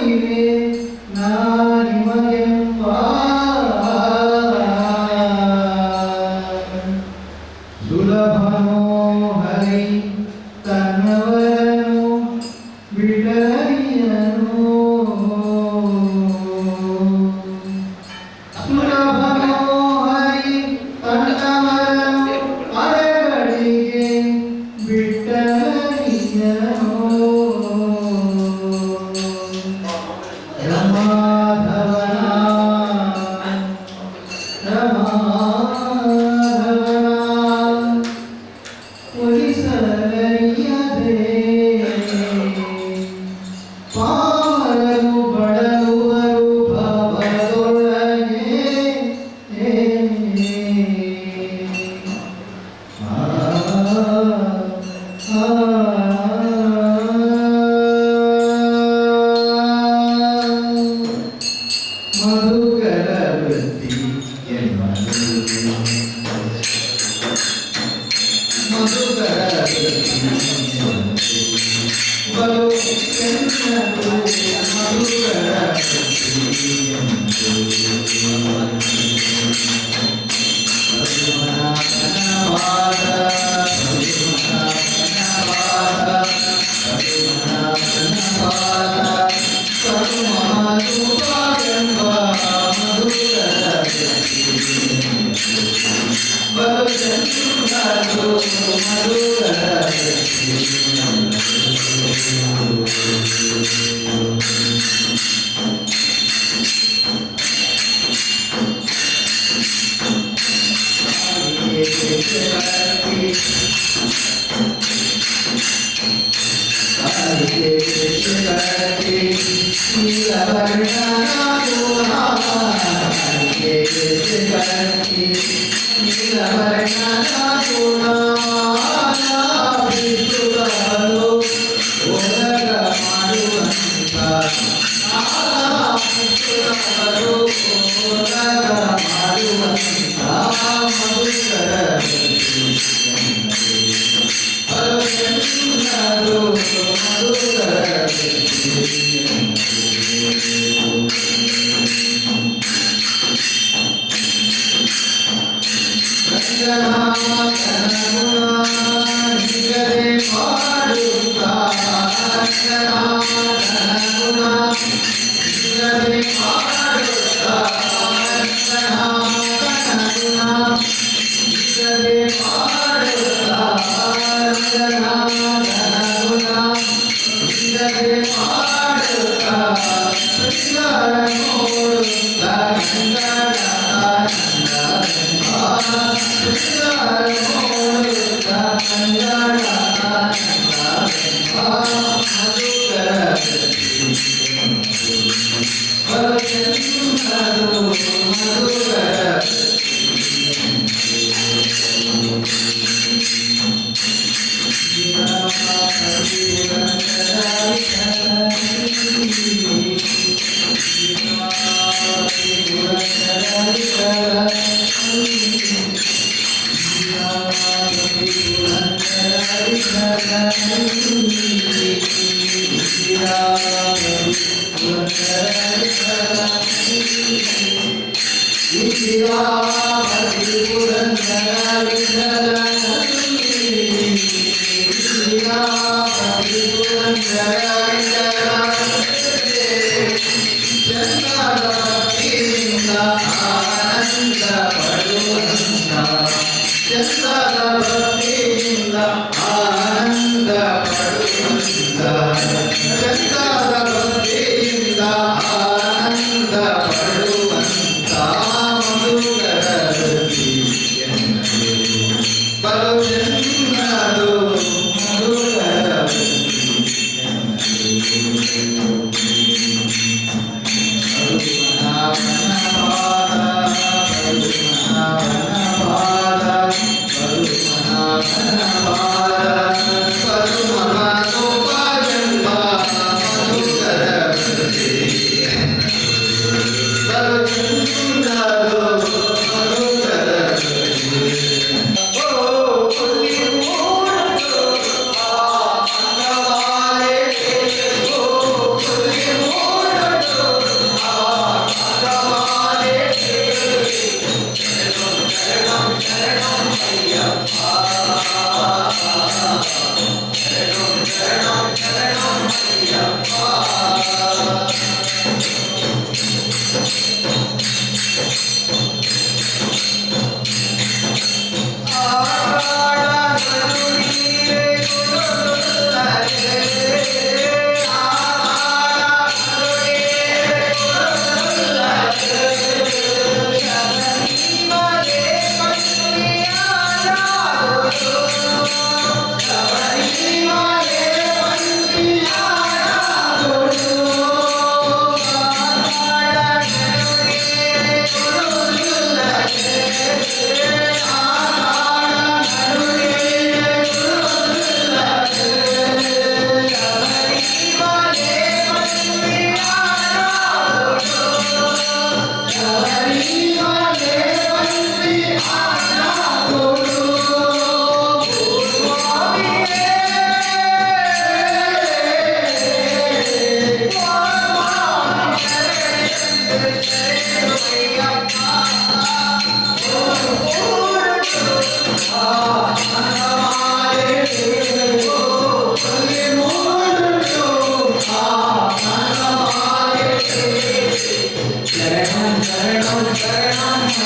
ತೋರಿವೆ ನಾ ನಿಮಗೆಂಪ. ಸುಲಭನೋ ಹರಿ ತನ್ನವರನು ಬಿಡರಿಯನು. ಸುಲಭನೋ ಹರಿ ತನ್ನವರನು ಅರೆಗಳಿಗೆ ಬಿಟ್ಟರಿಯನು. ರಮಾಧವನ ರಮಾಧವನ ಒಲಿಸಲರಿಯದೆ ಪಾಮರರು ಬಳಲುವರು ಭವದೊಳಗೆ. ಆ, ಆ, ಮಧುಕರ ವೃತ್ತಿ ಎನ್ನಲು, ಮಧುಕರ ವೃತ್ತಿ ಎನ್ನಲು, ಬಲು ಚೆನ್ನದು ಮಧುಕರ ವೃತ್ತಿ ಎನ್ನಲು. ಪದ್ಮನಾಭನ ಪಾದ, ಪದ್ಮನಾಭನ ಪಾದ, ಪದ್ಮನಾಭನ ಪಾದ ಪರಮಾನುಭಾವೆಂಬ ಮಧುಕರ ವೃತ್ತಿ ಬಲು ಚೆನ್ನದು ಮಧುಕರ ವೃತ್ತಿ.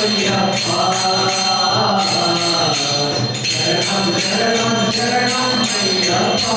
ಅಯ್ಯಪ್ಪ ಶರಣಂ ಶರಣಂ ಶರಣಂ ಅಯ್ಯಪ್ಪ.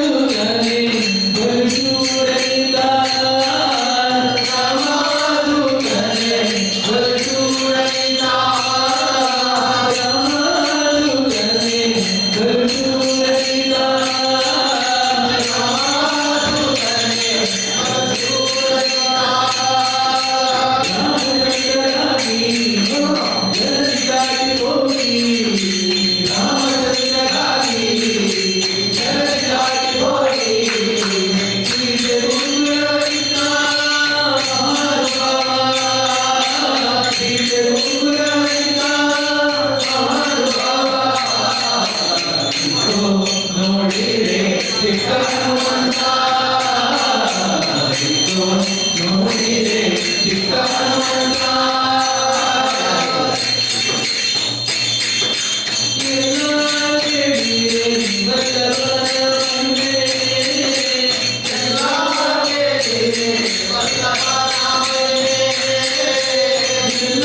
ರಾಮಾನುಜನೇ. ಚಿಕ್ಕ ಹನುಮಂತ, ಇಗೋ ನೋಡಿರೆ ಚಿಕ್ಕ ಹನುಮಂತ. ಎಲ್ಲ ಕೇಳಿರೆ ವಲ್ಲಭನ ಮಹಿಮೆ, ಎಲ್ಲ ಕೇಳಿರೆ ವಲ್ಲಭನ ಮಹಿಮೆ, ಎಲ್ಲ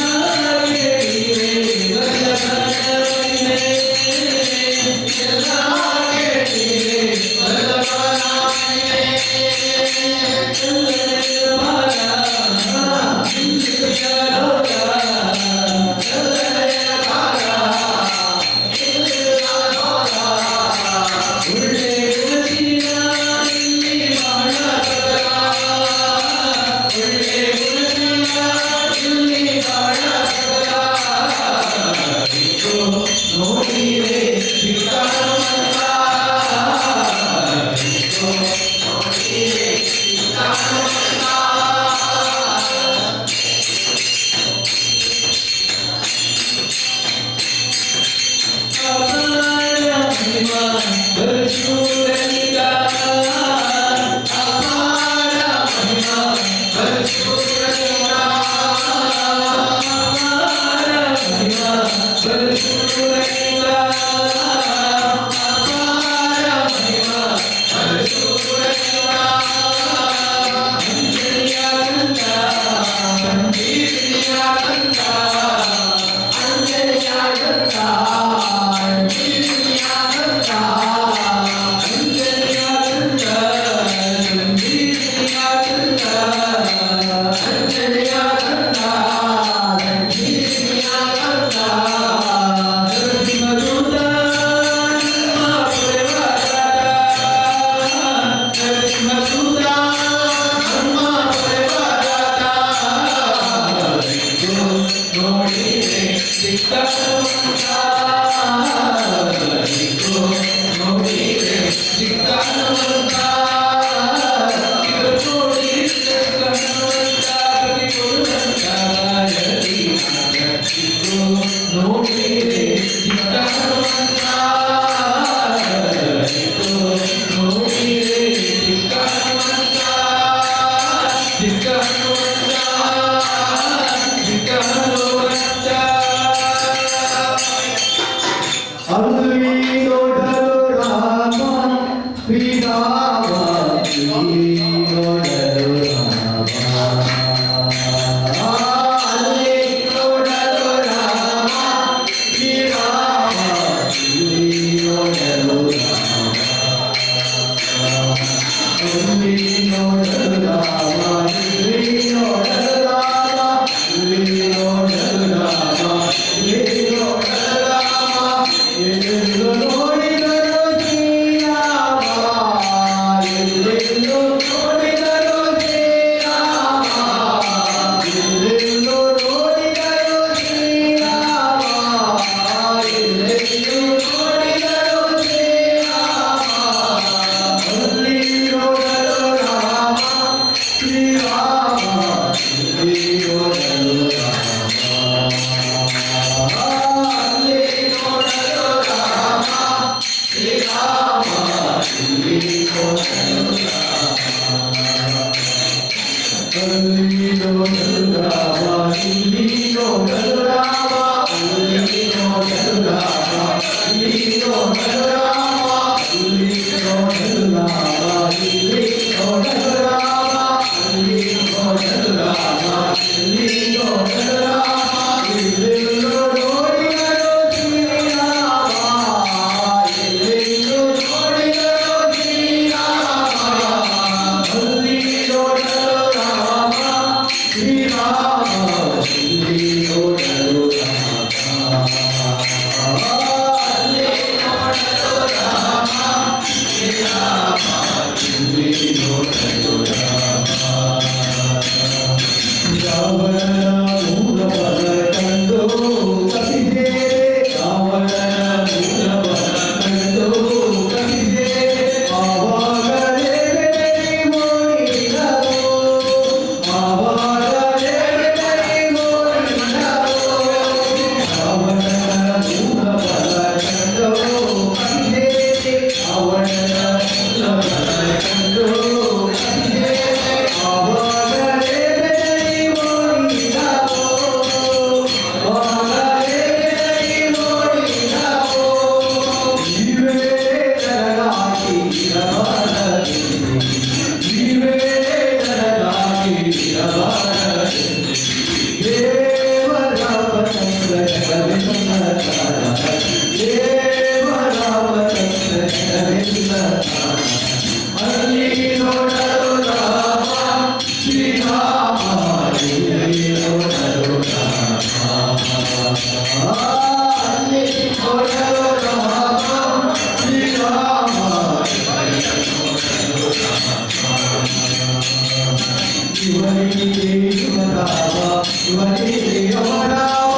ಕೇಳಿರೆ ವಲ್ಲಭನ ಮಹಿಮೆ, ಎಲ್ಲ ಕೇಳಿರೆ ವಲ್ಲಭನ ಮಹಿಮೆ. ಚಲ್ಲನೆಯ ಬಾಲ ನಿಲ್ಲಿಸಲೋಕ, ಚಲ್ಲನೆಯ ಬಾಲ ನಿಲ್ಲಿಸಲೋಕ. ಒಳ್ಳೆ ಗುಣಶೀಲ ಇಲ್ಲಿ ಬಹಳ ಸಕಲ, ಒಳ್ಳೆ ಗುಣಶೀಲ ಇಲ್ಲಿ ಬಹಳ ಸಕಲ. ಇಗೋ ನೋಡಿರೆ ಚಿಕ್ಕ ಹನುಮಂತ, ಇಗೋ ನೋಡಿರೆ ಚಿಕ್ಕ ಹನುಮಂತ. ಅಪಾರ ಮಹಿಮಾ ಬಲಶೂರನಿಗ, ಅಪಾರ ಮಹಿಮಾ ಬಲಶೂರನಿಗ, ಅಪಾರ ಮಹಿಮಾ ಬಲಶೂರನಿಗ, ಅಪಾರ ಮಹಿಮಾ ಬಲಶೂರನಿಗ. ಅಂಜನಿಯ ಕಂದ ಸಂಜೀವಿನಿಯ ಕಂದ, ಅಂಜನಿಯ ಕಂದ ಸಂಜೀವಿನಿಯ ಕಂದ, ಅಂಜನಿಯ ಕಂದ ಸಂಜೀವಿನಿಯ ಕಂದ, ಅಂಜನಿಯ ಕಂದ ಸಂಜೀವಿನಿಯ ಕಂದ. ನರಸಿಂಹದೂತ ನಮ್ಮ ಪೊರೆವ ದಾತ, ನರಸಿಂಹದೂತ ನಮ್ಮ ಪೊರೆವ ದಾತ. ಇಗೋ ನೋಡಿರೆ ಚಿಕ್ಕ ಹನುಮಂತ, ಇಗೋ ನೋಡಿರೆ ಚಿಕ್ಕ ಹನುಮಂತ. ಇದು ನೋಡಿ ಚಿಕ್ಕ ಹನುಮಂತ, ಗತಿ ಕೊಡುವಂತ ಭಾರತಿ ಮಾತ. ಇಗೋ ನೋಡಿರೆ ಚಿಕ್ಕ ಹನುಮಂತ, ಇಗೋ ನೋಡಿರೆ ಚಿಕ್ಕ ಹನುಮಂತ, ಚಿಕ್ಕ ಹನುಮಂತ, ಚಿಕ್ಕ ಹನುಮಂತ. ಅಲ್ಲಿ ನೋಡಲು ರಾಮ ಶ್ರೀರಾಮ, ಇಲ್ಲಿ ನೋಡಲು ರಾಮ. ಅಲ್ಲಿ ನೋಡಲು ರಾಮ ಶ್ರೀರಾಮ, ಇಲ್ಲಿ ನೋಡಲು ರಾಮ. ಅಲ್ಲಿ ನೋಡಲು ರಾಮ, ಇಲ್ಲಿ ನೋಡಲು ರಾಮ, ಅಲ್ಲಿ ನೋಡಲು ರಾಮ, ಇಲ್ಲಿ ನೋಡಲು ರಾಮ. ಎಲ್ಲೆಲ್ಲೂ ನೋಡಿದರು ಶ್ರೀರಾಮ, ಎಲ್ಲೆಲ್ಲೂ ನೋಡಿದರು ಶ್ರೀರಾಮ, ಎಲ್ಲೆಲ್ಲೂ ನೋಡಿದರು ಶ್ರೀರಾಮ, ಎಲ್ಲೆಲ್ಲೂ ನೋಡಿದರು ಶ್ರೀರಾಮ. ಅಲ್ಲಿ ನೋಡಲು ರಾಮ ಶ್ರೀರಾಮ, ಇಲ್ಲಿ ನೋಡಲು ರಾಮ. ಅಲ್ಲಿ ನೋಡಲು ರಾಮ ಶ್ರೀರಾಮ, ಇಲ್ಲಿ ನೋಡಲು ರಾಮ. ಅಲ್ಲಿ ನೋಡಲು ರಾಮ, ಇಲ್ಲಿ ನೋಡಲು ರಾಮ, ಅಲ್ಲಿ ನೋಡಲು ರಾಮ, ಇಲ್ಲಿ ನೋಡಲು ರಾಮ, ಅಲ್ಲಿ ನೋಡಲು ರಾಮ, ಇಲ್ಲಿ ನೋಡಲು ರಾಮ, ಅಲ್ಲಿ ನೋಡಲು ರಾಮ, ಇಲ್ಲಿ ನೋಡಲು ರಾಮ. ಎಲ್ಲೆಲ್ಲೂ ನೋಡಿದರು ಶ್ರೀರಾಮ, ಎಲ್ಲೆಲ್ಲೂ ನೋಡಿದರು ಶ್ರೀರಾಮ. ಅಲ್ಲಿ ನೋಡಲು ರಾಮ ಶ್ರೀರಾಮ, ಇಲ್ಲಿ ನೋಡಲು ರಾಮ. ಅಲ್ಲಿ ನೋಡಲು ರಾಮ ಶ್ರೀರಾಮ, ಅಲ್ಲಿ ನೋಡಲು ರಾಮ ಶ್ರೀರಾಮ, ಇಲ್ಲಿ ನೋಡಲು ರಾಮ, ಅಲ್ಲಿ ನೋಡಲು ರಾಮ ಶ್ರೀರಾಮ, ಇವನಿಗೆ ಯುವರಾಮ, ಇವನಿಗೆ ಯುವರಾಮ.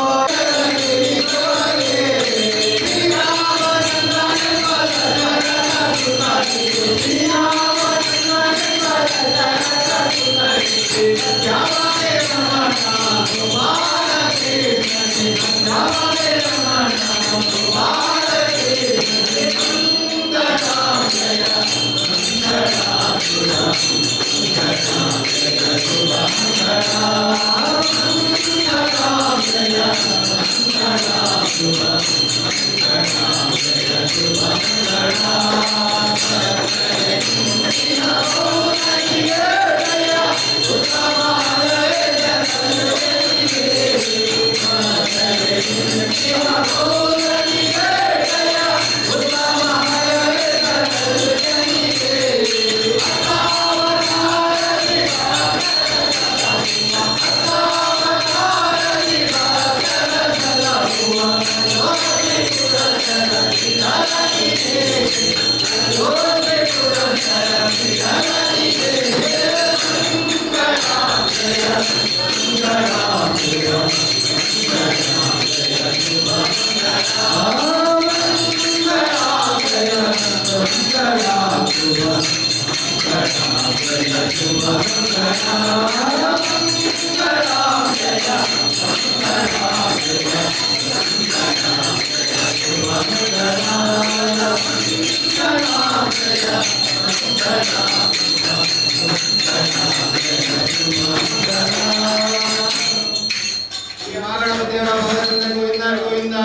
ಮಹಾಗಣಪತಿಯವರ ಪಾದದಿಂದ ಗೋವಿಂದ ಹರಿ ಗೋವಿಂದ,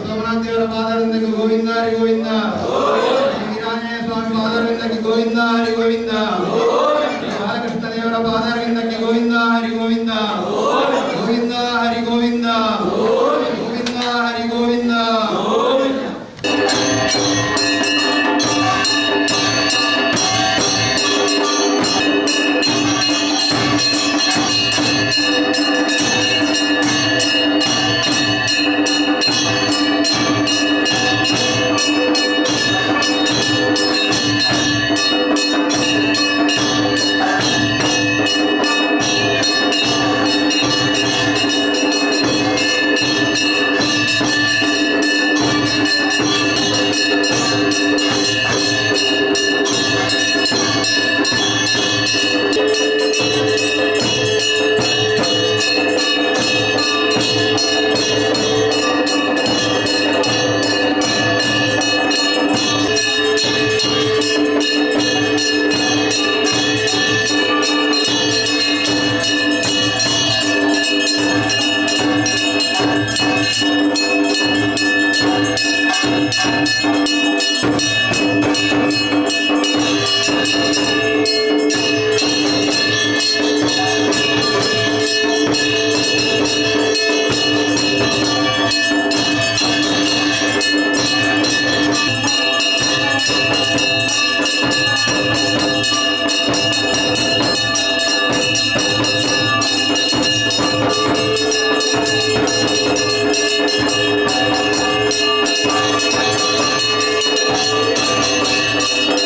ಸೋಮನಾಥ ದೇವರ ಪಾದದಿಂದ ಗೋವಿಂದ ಹರಿ ಗೋವಿಂದ, ವೀರಾಂಜನೇಯ ಸ್ವಾಮಿ ಪಾದರಿಂದಕ್ಕೆ ಗೋವಿಂದ ಹರಿ ಗೋವಿಂದ, ಬಾಲಕೃಷ್ಣ ದೇವರ ಪಾದರಿಂದಕ್ಕೆ ಗೋವಿಂದ ಹರಿ ಗೋವಿಂದ, ಗೋವಿಂದ ಹರಿ ಗೋವಿಂದ, ಗೋವಿಂದ ಹರಿ ಗೋವಿಂದ. ಿ.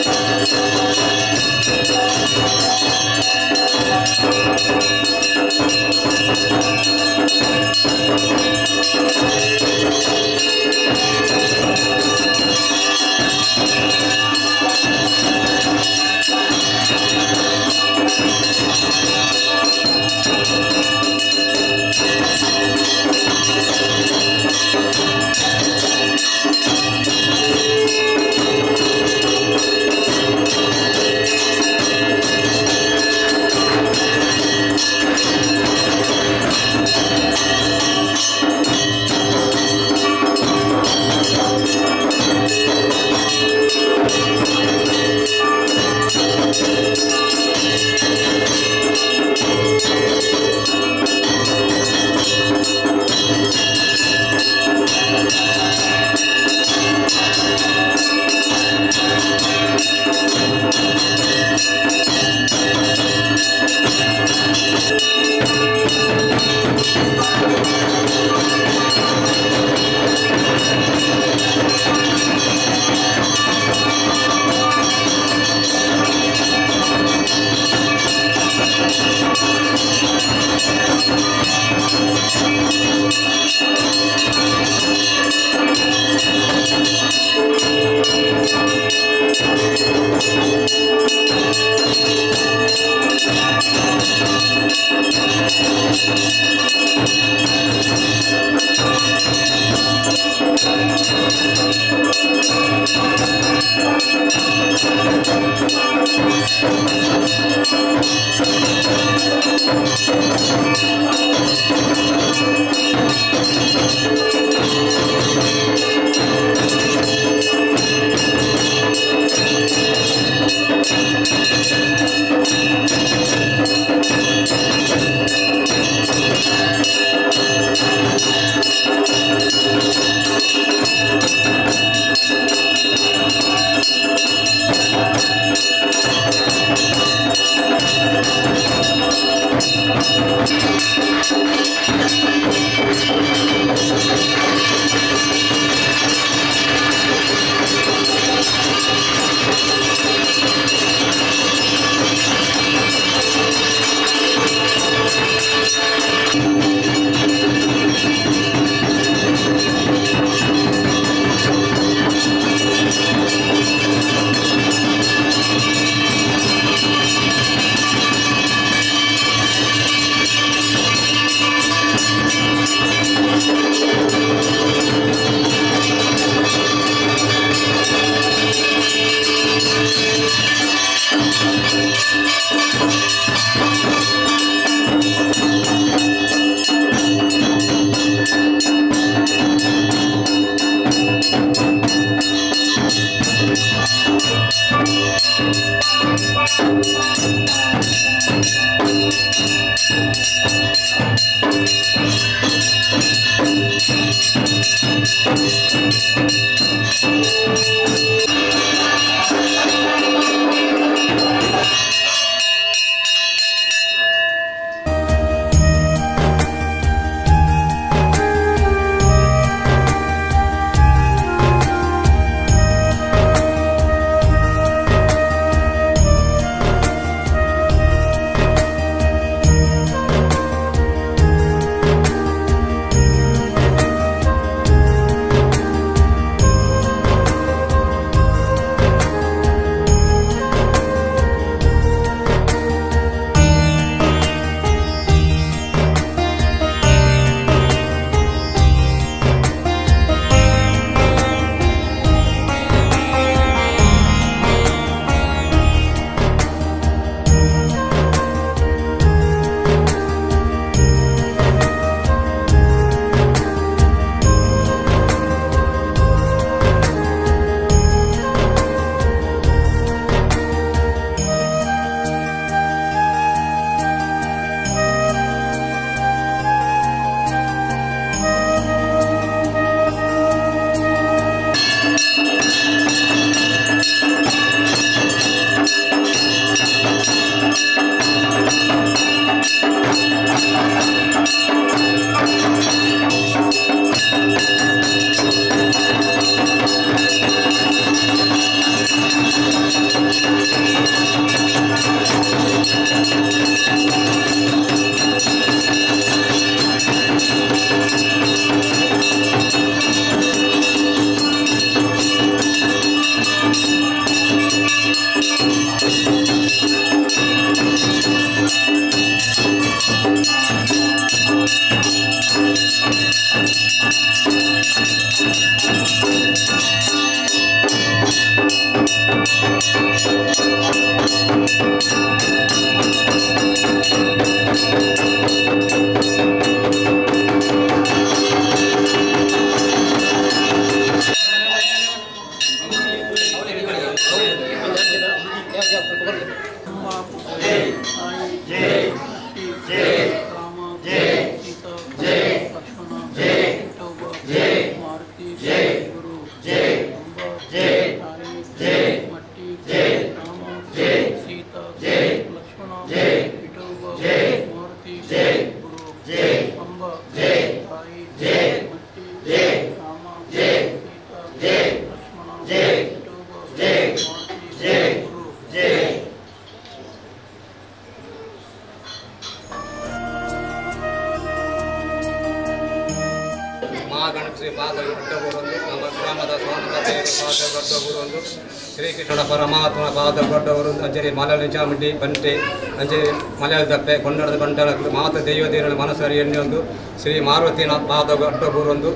ಶ್ರೀಕೃಷ್ಣ ಪರಮಾತ್ಮನ ಪಾದ ದೊಡ್ಡವರು ಅಂಚನೆ ಮಲಯಾಳಿ ಚಾಮುಂಡಿ ಬಂಟೆ ಅಂಚನೆ ಮಲಯಾಳ ದಪ್ಪೆ ಕೊಂಡಾಡದ ಬಂಟರ ಮಾತ ದೈವ ದೇವರ ಮನಸ್ಸರಿ ಎಣ್ಣೆ ಒಂದು ಶ್ರೀ ಮಾರುತಿನ ಪಾದ ಅಡ್ಡಬೂರೊಂದು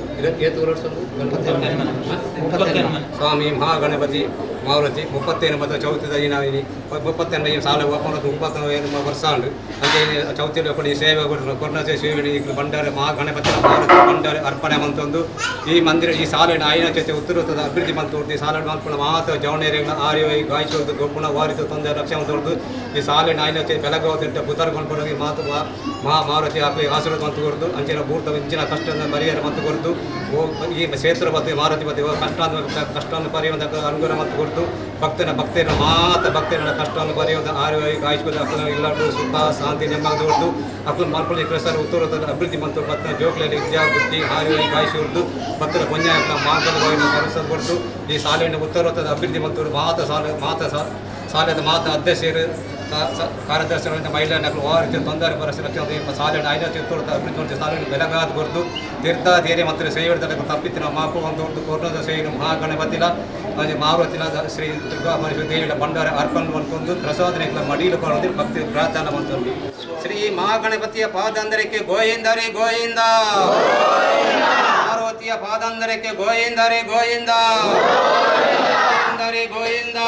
ಸ್ವಾಮಿ ಮಹಾಗಣಪತಿ ಮಾರುತಿ 38 ಚೌತಿದ 38 ಸಾಲ ಓಪನ್ 39 ವರ್ಷ ಉಂಡು ಅಂಚೆ ಚೌತಿಯಲ್ಲಿ ಕೊಡಿ ಸೇವೆ ಕೊರ್ನ ಸೇವೆ ಬಂಡಾರ ಮಹಾಗಣಪತಿ ಮಾರುತಿ ಬಂಡಾರ ಅರ್ಪಣೆ ಮಂತೊಂದು ಈ ಮಂದಿರ ಈ ಸಾಲಿನ ಆಯ್ನ ಜೊತೆ ಉತ್ತರೋತ್ತದ ಅಭಿವೃದ್ಧಿ ಮಂತು ಈ ಸಾಲ ಮಲ್ಪುಣ ಮಾತ ಜವಣೇರಿನ ಆರ್ಯ ಗಾಯಿಸೋದು ಗೊಬ್ಬುಣ ವಾರಿತು ತೊಂದರೆ ರಕ್ಷೆ ಮಂತು ಈ ಸಾಲಿನ ಆಯ್ನ ಜೊತೆ ಬೆಳಗಾವದಿಂದ ಬುಧರ್ ಕೊಂಡ್ಕೊಂಡು ಮಾತು ಮಹಾ ಮಾರುತಿ ಹಾಕಿ ಆಶೀರ್ವಾದ ಮಂತು ಕೊರ್ದು ಅಂಚಿನ ಬೂರ್ತ ಇಂಚಿನ ಕಷ್ಟದ ಪರಿಹಾರ ಮಂತು ಕೊರ್ದು ಈ ಕ್ಷೇತ್ರ ಬತ್ತಿ ಮಾರುತಿ ಬತ್ತಿ ಕಷ್ಟ ಕಷ್ಟವನ್ನು ಪರಿಯುವಂತ ಅನುಗ್ರಹ ಮಂತು ಕೊರ್ದು ಭಕ್ತನ ಭಕ್ತರ ಮಾತ ಭಕ್ತರ ಕಷ್ಟವನ್ನು ಪರಿಯುವಂತ ಆರ್ಯ ಗಾಯಿಸ್ಬೋದು ಅಕ್ಕನ ಇಲ್ಲಾಡು ಸುಖ ಶಾಂತಿ ನೆಮ್ಮದಿ ಹೊರದು ಅಕ್ಕನ ಮಲ್ಪುಳಿ ಕೃಷ್ಣರ ಉತ್ತರೋತ್ತರ ಅಭಿವೃದ್ಧಿ ಮಂತು ಭಕ್ತನ ಜೋಕ್ಲಲ್ಲಿ ವಿದ್ಯಾ ಬುದ್ಧಿ ಆರ್ಯ ಗಾಯಿಸಿ ಭಕ್ತರ ಪುಣ್ಯ ಮಾರ್ಗದ ಭರವಸೆ ಕೊಟ್ಟು ಈ ಶಾಲೆಯನ್ನು ಉತ್ತರೋತ್ತರ ಅಭಿವೃದ್ಧಿ ಮಂತು ಮಾತ ಸಾಲ ಮಾತ ಸಾಲದ ಮಾತ ಅಧ್ಯಕ್ಷರು ಕಾರ್ಯದರ್ಶಿಗಳಿಂದ ಮಹಿಳಾ ವಾರ ತೊಂದರೆ ಬರ ಸಾಲೆಯನ್ನು ಐನೂರು ಉತ್ತರೋತ್ತರ ಅಭಿವೃದ್ಧಿ ಸಾಲೆಯನ್ನು ಬೆಳಗಾದ ಕೊರತು ತೀರ್ಥ ಧೈರ್ಯ ಮತ್ತು ಸೇವೆ ತಪ್ಪಿತ್ತಿನ ಮಾಪು ಒಂದು ಹೊರತು ಕೊರೋನಾದ ಸೇವೆ ಮಹಾಗಣಪತಿಲ ಅದೇ ಮಾರುತಿಲ ಶ್ರೀ ದುರ್ಗಾ ಪರಮೇಶ್ವರಿ ದೇವಿಯ ಭಂಡಾರ ಅರ್ಪಣೆ ಮಾಡ್ಕೊಂಡು ಪ್ರಸಾದನೆ ಮಡಿಲು ಕೊಡೋದು ಭಕ್ತಿ ಪ್ರಾರ್ಥನೆ ಮಾಡ್ಕೊಂಡು ಶ್ರೀ ಮಹಾಗಣಪತಿಯ ಪಾದಂದರಕ್ಕೆ ಗೋವಿಂದರೇ ಗೋವಿಂದ, ಮಾರುತಿಯ ಪಾದಂದರಕ್ಕೆ ಗೋವಿಂದರೇ ಗೋವಿಂದ, ಗೋವಿಂದರೇ ಗೋವಿಂದ.